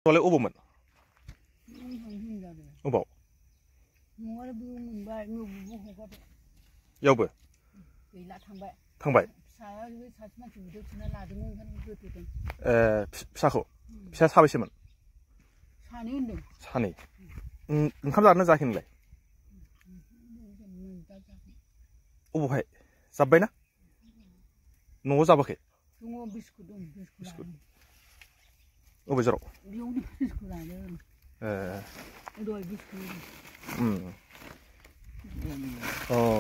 Soalnya oboman. Obau. Yaubo. थांबाय. फिसाखौ फिसा साबैसेमोन? सानै. ओंखाम जानो जायाखै नोंलाय? अबावहाय? जाबायना? न'आव जाबाखै? बिस्कुट. अबे जेराव?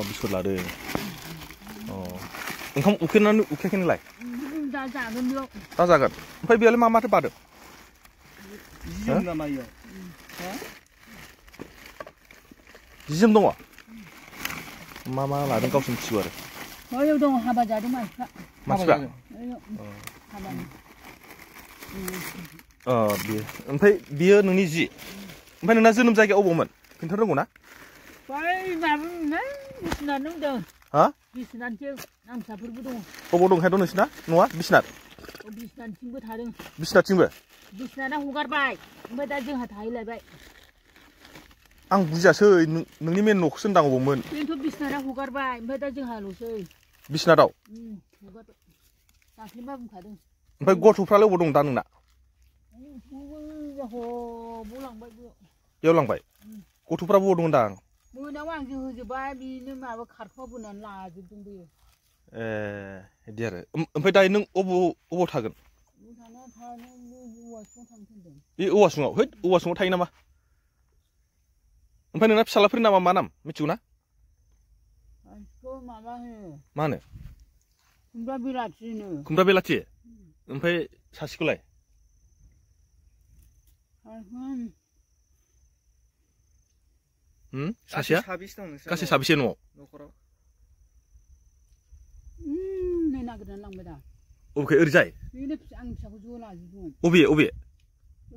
बिस्कुट लादों. ओंखाम उखैनानै उखैयाखै नोंलाय? दा जागोन. ओमफ्राय बेयावलाय मा माथो बादों? जि जोम दङ? मा लादों गावसोर मिथिगौ आरो. बैयाव दङ हाबा जादों मानसिफ्रा. बियो. ओमफ्राय बियो नोंनि जि. ओमफ्राय नोंना जोनोम जायगाया अबावमोन? खोन्थानो रोंगौ ना? बै माबामोनलै बिसनाथ दं. हा? बिसनाथजों आं फिसाफोरबो दङ. अबाव दं ओंखायनोथ' नोंसिना न'आ? बिसनाथ? बिसनाथथिंबो थादों. बिसनाथथिंबो? बिसनाथआ हगारबाय ओमफ्राय दा जोंहा थाहैलायबाय. आं बुजियासै नोंनि मेन न'खौसो होनदां अबावमोन? बेनोथ' बिसनाथआ हगारबाय ओमफ्राय दा जोंहाल'सै. बिसनाथआव? हगारबाय. दाख्लैबा बुंखादों. ओमफ्राय गथ'फ्रालाय अबाव दं दा नोंना? बेयाव लांबाय? गथ'फ्रा बबाव दं होनदां? मोनायाव आं जोहोजोब्बाय बिनो माबा खारखुमा बोनानै लाजोबदों बेयो. बिदि आरो. ओमफ्राय दायो नों अबाव थागोन? बे औवासुङाव? है औवासुङाव थायो नामा? ओमफ्राय नोंना फिसालाफोरनि नामा मा नाम मिथिगौ ना? मा होनो? खुमब्रा बेलाथि होनो. खुमब्रा बेलाथि? ओमफ्राय सासेखौलाय? सासेया? गासै साबेसे न'आव? न'खराव? नागिरनानै लांबाय दा. अबेखै ओरैजाय? बेनो आं फिसाखौ ज' लाजोबदोंमोन. अबे?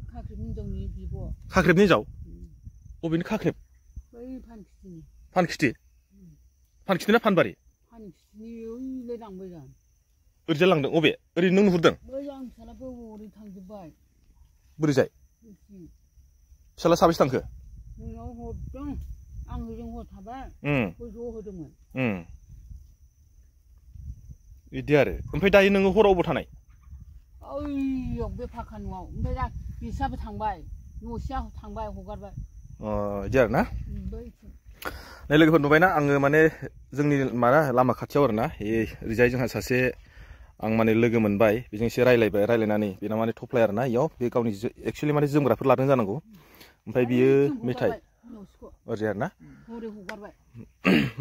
खाख्रेबनि हिनजावनि बिब'. खाख्रेबनि हिनजाव? अबेनि खाख्रेब? बै फानखिथिनि. फानखिथि? फानखिथि ना फानबारि? फानखिथिनि ओइलाय लांबाय जां. ओरैजाय लांदों? अबे? ओरै नों नुहुरदों? बै आं फिसालाबो ओरै थांजोब्बाय. बोरैजाय? फिसाला साबेसे थांखो? नोंनाव हरदों आं ओजों हर थाबाय. ज' होदोंमोन. बिदि आरो. ओमफ्राय दायो नोङो हराव अबाव थानाय? ओइयाव बे फाखा न'आव. ओमफ्राय दा बिसाबो थांबाय. न'सेया थांबाय हगारबाय. बिदि आरो ना? नै लोगोफोर नुबायना आङो माने जोंनि लामा खाथियाव आरोना ओरैजाय जोंहा सासे आं माने लोगो मोनबाय बेजों एसे रायलायनानै बेना माने थफ्लाय आरोना इयाव बे गावनि एक्सुवेलि माने जोमग्राफोर लादों जानांगौ. ओमफ्राय बियो मेथाइ ओरैजाय आरोना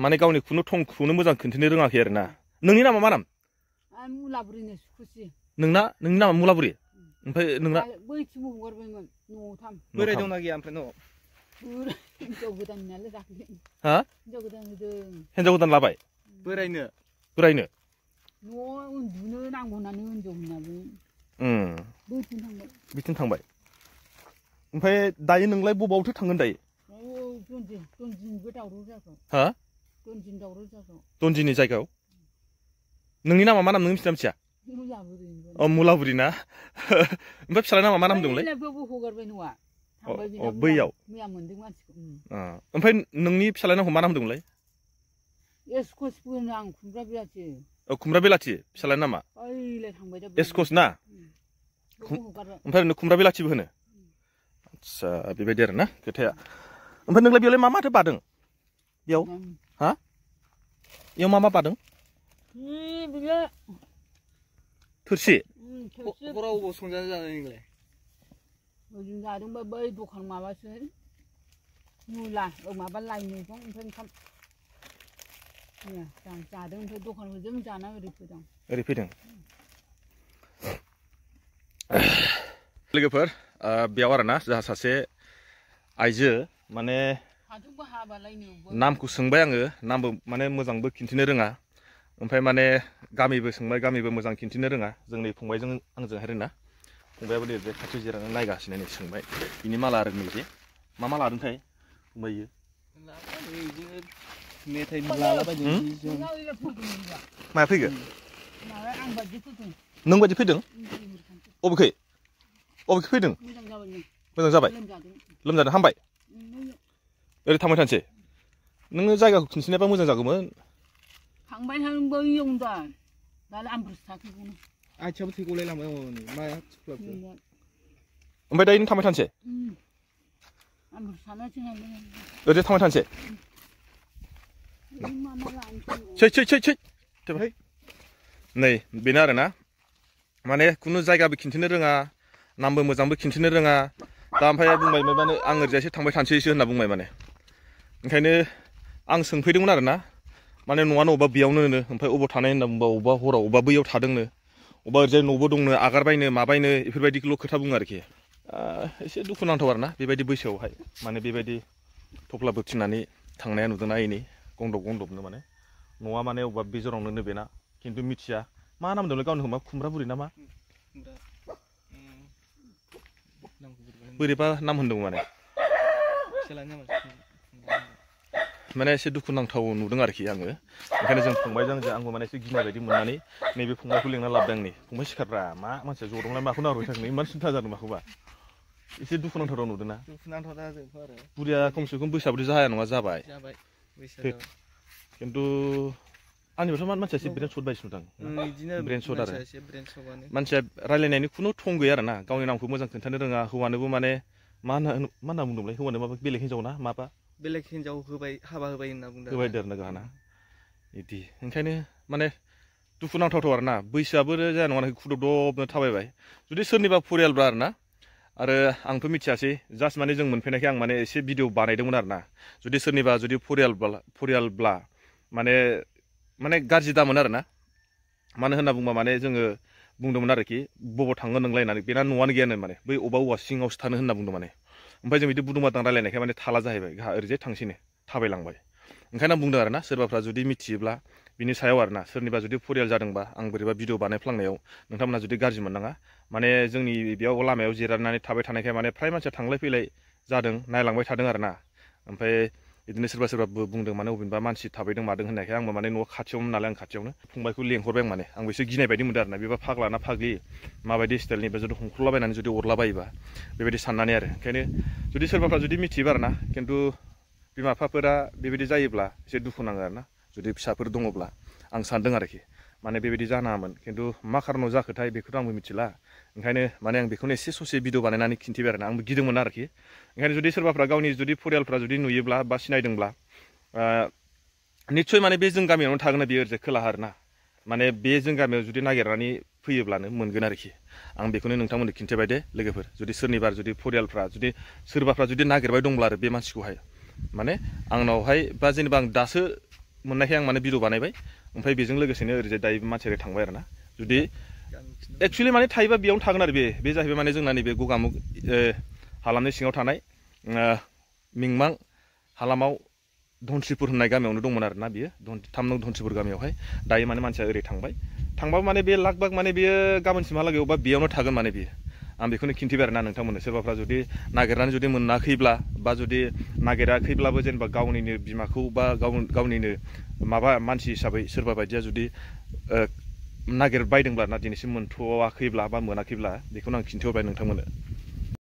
माने गावनि खुनु थंखौनो मोजां खोन्थानो रोङाखै आरोना. नोंनि नामा मा नाम? मुलाबुरिनो सुकुसि. नोंनि नामा मुलाबुरि? ओमफ्राय नोंना? बैथिंबो हगारबायमोन न'थाम. बोराय दंना गैया ओमफ्राय न'आव? हिनजाव गोदान नालाय दाख्लै. हा? हिनजाव गोदान होदों. हिनजाव गोदान लाबाय? बोरायनो? न'आव उन्दुनो नांगौ होननानै हिनजाव होननानै. बिथिं थांबाय. ओमफ्राय दायो नोंलाय बबावथो थांगोन दायो? दनजिनिबो दावराव जागौ. हा? दनजिनि दावराव जागौ. दनजिनि जायगायाव? नोंनि नामा मा नाम नों मिथिया? मुलाबुरि ना? ओमफ्राय फिसालानि नामा मा नाम दंलाय? हगारबाय न'आ. बैयाव? मैया मोनदों मानसिखौ. ओमफ्राय नोंनि फिसालानि नामखौ मा नाम दंलाय? एस्कसबो होनो आं खुमब्रा बेलाथि. खुमब्रा बेलाथि फिसालानि नामा? एस्कस ना? ओमफ्राय खुमब्रा बेलाथिबो होनो? आदसा बेबायदि आरो ना खोथाया. ओमफ्राय नोंलाय बेयावलाय मा माथो बादों? बेयाव? हा? बेयाव मा बादों? थोरसि? हराव अबाव संजानो जानाय नोंलाय? ओजों जादोंबा बै दखान माबासो मुला माबा लाइ मैगं ओमफ्राय ओंखाम. जादों ओमफ्राय दखान होजों जाना ओरै फैदों. ओरै फैदों? लोगोफोर बेयाव आरोना जोंहा सासे आइजो माने नामखौ सोंबाय आङो नामबो माने मोजांबो खिन्थिनो रोङा. ओमफ्राय माने गामिबो सोंबाय गामिबो मोजां खिन्थिनो रोङा. जोंनि फंबायजों आंजोंहाय रोङा. फंबायाबो नै बे खाथियाव जिरायनानै नायगासिनो नै सोंबाय. बिनि माला आरो नैबे मा लादोंथाय फंबाय इयो? मेथाइ लालाबायदों। माया फैगोन? नों बायदि फैदों? अबेखै? अबेखि फैदों मोजां जाबाय नै मोजां जाबाय लोमजादों लोमजादों हामबाय नै ओरै थांबाय थानोसै नोङो जायगाखौ खिन्थिनायबा मोजां जागौमोन थांबाय थानो बैयावनो दा दालाय आमब्रुसो थाखैखौनो आथिङाबो थै गलायलांबाय माया ओमफ्राय दायो नों थांबाय थानोसै आमब्रुसो थाना जोंहा ओरै थांबाय थानोसै नै बेनो आरोना माने खुनु जायगाबो खिन्थिनो रोङा नामबो मोजांबो खिन्थिनो रोङा दा ओमफ्राय बुंबाय माने आं ओरैजायसो थांबाय थानोसैसो होनना बुंबाय माने ओंखायनो आं सोंफैदोंमोन आरोना माने न'आनो अबेबा बेयावनो होनो ओमफ्राय अबाव थानाय होनना बुंबा अबेबा हराव अबेबा बैयाव थादोंनो अबेबा ओरैजाय न'बो दंनो आगारबायनो माबायनो बेफोरबायदिखौल' खोथा बुङो आरोखि एसे दुखुनांथाव आरोना बेबायदि बैसोआवहाय माने बेबायदि थफ्ला बोबथिंनानै थांनाया नुदोंना एनै गंदबनो माने न'आ माने अबेबा बे जरावनो बेना खिन्थु मिथिया मा नाम दंलै गावनि मा खुमब्रा बुरि ना मा बोरैबा नाम होनदोंमोन माने एसे दुखुनांथाव नुदों आरोखि आङो ओंखायनो जों फंबायजों आंबो माने एसे गिनाय बायदि मोननानै नैबे फंबायखौ लेंना लाबोदों आंनि फंबाय सिखारब्रा मा मानसिया जदोंलाय माखौ नाहरबाय थादों इमान सिन्था जादों माखौबा एसे दुखुनांथाव नुदोंना बुरिया खमसे खम बैसोआबोथ' जाया नङा जाबाय खिन्थु आंनिबाथ' मानसिया एसे ब्रेन सर्ट बायदि नुदों ब्रेन सर्ट आरो मानसिया रायलायनायनि खुनु थं गैया आरोना गावनि नामखौ मोजां खोन्थानो रोङा हौवानोबो माने मा होनना बुंदोंमोनलाय हौवानो माबा बेलेग हिन्जाव ना माबा बेलेग हिन्जाव होबाय हाबा होबाय होनना बुंदों होबाय देरनो गाहाना बिदि ओंखायनो माने दुखुनांथावथाव आरोना बैसोआबो जाया नङा खुदबदबनो थाबायबाय जुदि सोरनिबा फरियालब्रा आरोना आरो आंथ' मिथियासै जास्ट माने जों मोनफैनायखाय आं माने एसे भिडिअ बानायदोंमोन आरोना जुदि सोरनिबा जुदि फरियालब्ला माने गाज्रि दामोन आरोना मानो होनना बुंबा माने जोङो बुंदोंमोन आरोखि बबाव थाङो नोंलाय होननानै बेना न'आनो गैयानो माने बै अबेबा औवा सिङावसो थानो होनना बुंदों माने ओमफ्राय जों बिदि बुदुं बादां रायलायनायखाय माने थाला जाहैबाय गाहा ओरैजाय थांसैनो थाबायलांबाय ओंखायनो आं बुंदों आरोना सोरबाफ्रा जुदि मिथियोब्ला बिनि सायाव आरोना सोरनिबा जुदि फरियाल जादोंबा आं बोरैबा भिडिअ बानायफ्लांनायाव नोंथांमोना जुदि गाज्रि मोननाङा माने जोंनि बेयाव लामायाव जिरायनानै थाबाय थानायखाय माने फ्राय मानसिया थांलाय फैलाय जादों नायलांबाय थादों आरोना ओमफ्राय बिदिनो सोरबा बुंदों माने बबेबा मानसि थाबायदों मादों होननायखाय आंबो माने न'आ खाथियावमोन नालाय आं खाथियावनो फंबायखौ लेंहरबाय आं माने आंबो एसे गिनाय बायदि मोनदों आरोना बेबा फाग्ला ना फाग्लि माबायदि स्टाइलनि बे जुदि हमख्रलाबायनानै जुदि अरलाबायोबा बेबायदि साननानै आरो ओंखायनो जुदि सोरबाफ्रा जुदि मिथियोबा आरोना खिन्थु बिमा बिफाफोरा बेबायदि जायोब्ला एसे दुखु नाङो आरोना जुदि फिसाफोर दङब्ला आं सानदों आरोखि माने बेबायदि जानाङामोन खिन्थु मा खारनाव जाखोथाय बेखौथ' आंबो मिथिला ओंखायनो माने आं बेखौनो एसे ससे भिडिअ बानायनानै खिन्थिबाय आरोना आंबो गिदोंमोन आरोखि ओंखायनो जुदि सोरबाफ्रा गावनि जुदि फरियालफ्रा जुदि नुयोब्ला बा सिनायदोंब्ला निस्सय माने बे जों गामियावनो थागोन बेयो ओरैजाय खोलाहा आरोना माने बे जों गामियाव जुदि नागिरनानै फैयोब्लानो मोनगोन आरोखि आं बेखौनो नोंथांमोननो खिन्थिबाय दे लोगोफोर जुदि सोरनिबा जुदि फरियालफ्रा जुदि सोरबाफ्रा जुदि नागिरबाय दंब्ला आरो बे मानसिखौहाय माने आंनावहाय बा जेनेबा आं दासो मोननायखाय आं माने भिडिअ बानायबाय ओमफ्राय बेजों लोगोसेनो ओरैजाय दायो मानसि ओरै थांबाय आरोना जुदि एक्सुवेलि माने थायोबा बेयावनो थागोन आरो बे जाहैबाय माने जोंना नैबे गगामुग हालामनि सिङाव थानाय मिंमां हालामाव धनस्रिपुर होननाय गामियावनो दंमोन आरोना बियो 3 नं धनस्रिपुर गामियावहाय दायो माने मानसिया ओरै थांबाबो माने बे लागबाग माने बेयो गाबोनसिमहालागै अबेबा बेयावनो थागोन माने बियो आं बेखौनो खिन्थिबाय आरोना नोंथांमोननो सोरबाफ्रा जुदि नागिरनानै जुदि मोनाखैब्ला बा जुदि नागिराखैब्लाबो जेनेबा गावनिनो बिमाखौ बा गावनिनो माबा मानसि हिसाबै सोरबा बायदिया जुदि नागिरबायदोंब्ला ना दिनैसिम मोनथ'वाखैब्ला बा मोनाखैब्ला बेखौनो आं खिन्थिहरबाय नोंथांमोननो